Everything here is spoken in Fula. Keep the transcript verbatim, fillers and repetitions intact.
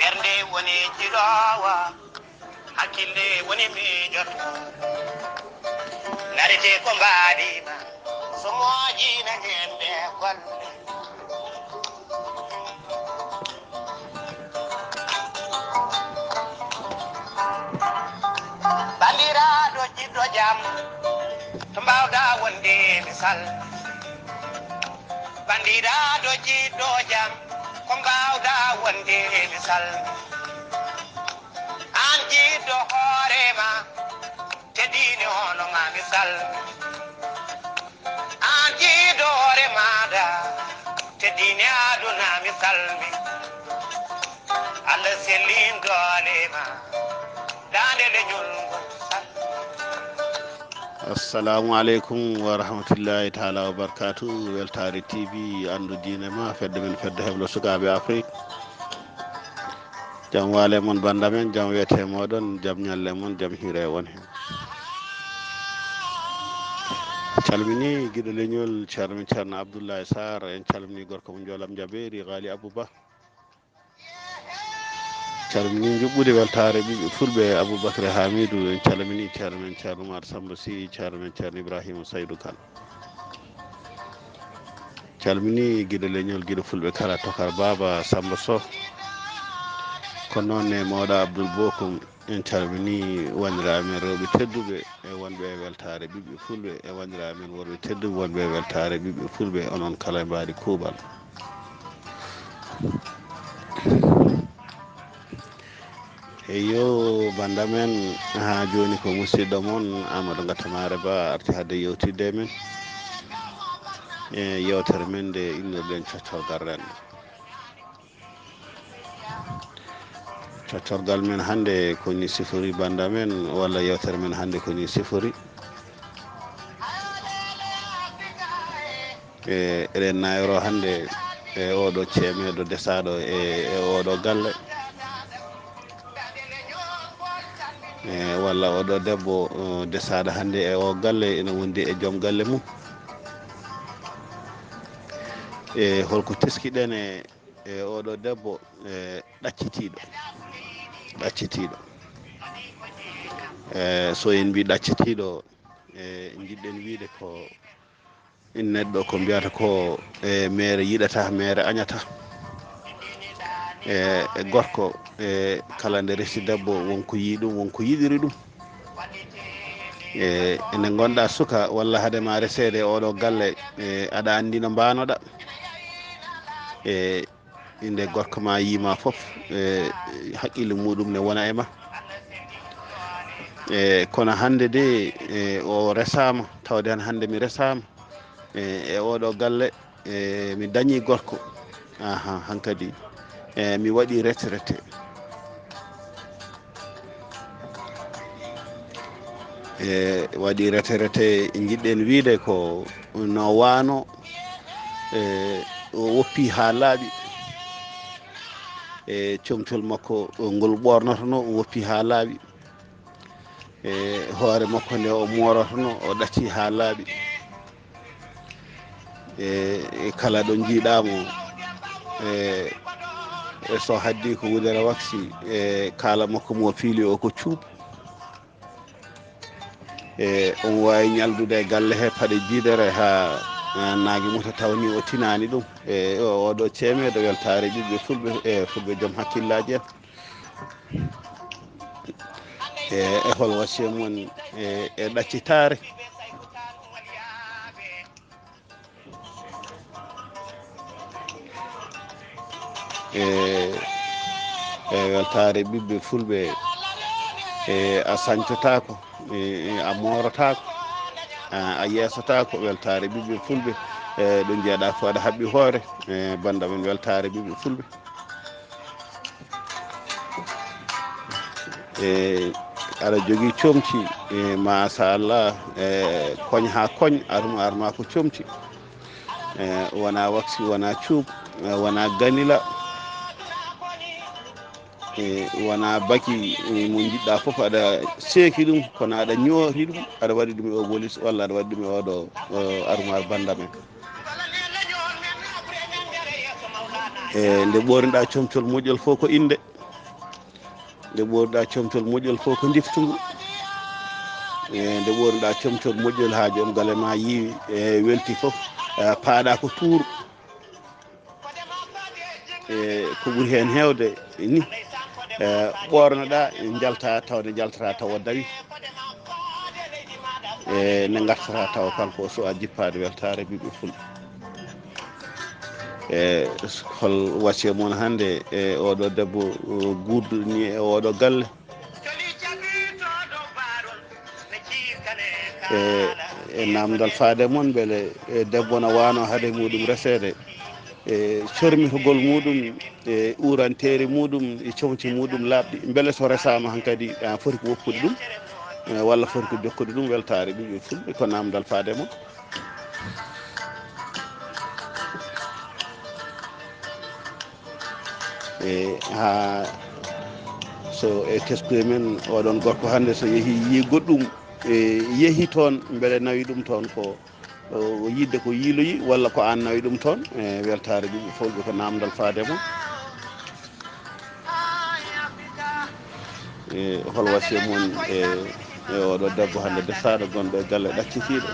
Nde woni jiɗoowo, hakkille woni miijoto. Narete ko mbaɗima, so moƴina heen ɓe golle. Banndiraaɗo jiɗɗo jam, to mbaawɗa wonde misal. Banndiraaɗo jiɗɗo jam, ko mbaawɗa wonde misal. Aan jiɗɗo hoore ma, te diine hono ma misal. Aan jiɗɗo hoore maaɗa, te diine aduna misal mi. Allah sellin doole ma, daande leñol ngol sal. Assalamu aleykum wa rahmatullahi taala wa barakatuh. Weltaare T V, anndu diine ma, fedde men, fedde heblo sukaaɓe Afrik. Jam waale mon, bannda men, jam weete mooɗon, jam ñalle mon, jam hiire won heen. Calmini giɗo leñol, Ceerno men Ceerno Abdoulaye Sarr, en calmini gorko mo Njoolam Jabeeri, Ghali Abou Ba. Calmini njuɓɓudi weltaare ɓiɓɓe fulɓe, Aboubacry Hamidou, en calmini Ceerno men Ceerno Oumar Samba Sy, Ceerno men Ceerno Ibrahima Saydou Kane. Calmini giɗo leñol, giɗo fulɓe kala, Tokar Baba Samba Sow. Ko noon ne mawɗo Abdoul Bokum, en calmini wanndiraaɓe men rewɓe tedduɓe e wonɓe e weltaare ɓiɓɓe fulɓe, e wanndiraaɓe men worɓe tedduɓe wonɓe e weltaare ɓiɓɓe fulɓe, onon kala e mbaadi kuuɓal. Eyyo, bannda men, haa jooni ko musidɗo mon Amadou Gatamare Ba arti hade yewtidde e men e yewtere men nde innirɗen coccorgal renndo. Coccorgal men hannde ko ni sifori, bannda men, walla yewtere men hannde ko ni sifori. E, eɗen nayroo hannde e oɗo ceemeeɗo desaaɗo e, e oɗo galle. E, walla oɗo debbo, o, desaaɗo hannde e o galle, ene wondi e joom galle mum. E, holko teskiɗen e, e oɗo debbo, e, ɗaccitiiɗo? Ɗaccitiiɗo. E, so en mbi ɗaccitiiɗo, e, njiɗɗen wiide ko neɗɗo ko mbiyata ko, e, meere yiɗata, meere añata. E, e gorko, e, kala nde resi debbo, wonko yiɗi ɗum, wonko yiɗiri ɗum. E, nde ngonɗa suka, walla hade ma reseede e oɗo galle, e, aɗa anndi no mbanoɗa. E, nde gorko ma yiima fof, e, haqqille muɗum ne wona e ma. E, kono hannde de, e, o resaama, tawde han hannde mi resaama. E, e oɗo galle, e, mi dañi gorko. Aha, hankadi, e, mi waɗi retraité. E, waɗi retraité, njiɗɗen wiide ko no wano, e, o woppi haa laaɓi. E, comcol makko ngol ɓornotono, o woppi haa laaɓi. E, hoore makko nde o moorotono, o ɗacci haa laaɓi. E, e kala ɗo njiiɗamo, e, e so haddi ko wudere waksi, e kala makko mo fiili o ko cuup. E, on waawi ñaldude e galle he paɗe jiidere haa, e, naagi muta taw ni o tinaani ɗum. E, o, oɗo ceemeeɗo weltaare ɓiɓɓe fulɓe, e, fulɓe joom hakkillaaji en. E, e hol wasiya mon e, e ɗaccitaare? E, e weltaare ɓiɓɓe fulɓe, e, a sañcotaako, e, e, a moorotaako, a, a yeesotaako. Weltaare ɓiɓɓe fulɓe, e, ɗo njiyaɗa fof aɗa haɓɓi hoore, e, bannda men weltaare ɓiɓɓe fulɓe. E, aɗa jogii comci, e, machallah, e, koñ haa koñ, arma, arma ko comci. E, wona waksi, wona cuup, e, wona ganila, e, wona baki, e, mo njiɗɗa fof aɗa seeki ɗum, kono aɗa ñoori ɗum, aɗa waɗi ɗum e o wolis, walla aɗa waɗi ɗum e oɗo, o, armoire bannda men. E, nde ɓoorniɗa comcol moƴƴol fof ko innde. Nde ɓoorɗa comtol moƴƴol fof ko ndiftungu. E nde ɓoorɗa comtol moƴƴol haa joom galle ma yiwi e welti fof, e paaɗa ko tuuru. E ko ɓuri heen heewde ni, e ɓoornoɗa, njalta tawde njaltata tawa dawi. E nde ngartata tawa kanko o suwa jippaade weltaare ɓiɓɓe fulɓe. E hol wasiya mon hannde e oɗo debbo, o, guurduɗo ni e oɗo galle? E, e namdal faade mon, beele e debbo na wano haade muɗum reseede, e cormitogol muɗum, e uranteeri muɗum, e comci muɗum laaɓɗi, beele so resaama hankadi a foti ko woppude ɗum, e walla foti ko jokkude ɗum weltaare ɓiɓɓe fulɓe? Ko namdal faade mon. E ha so e teskuye men, oɗon gorko hannde so yehi yi goɗɗum, e yehi toon, mbeɗa nawi ɗum toon ko, o, yidde ko yiiloyi, walla ko an nawi ɗum toon? E weltaare ɓiɓɓe fulɓe ko namdal faade mon. E hol wasiya mon e, e oɗo debbo hannde desaɗo gonɗo e galle ɗaccitiiɗo?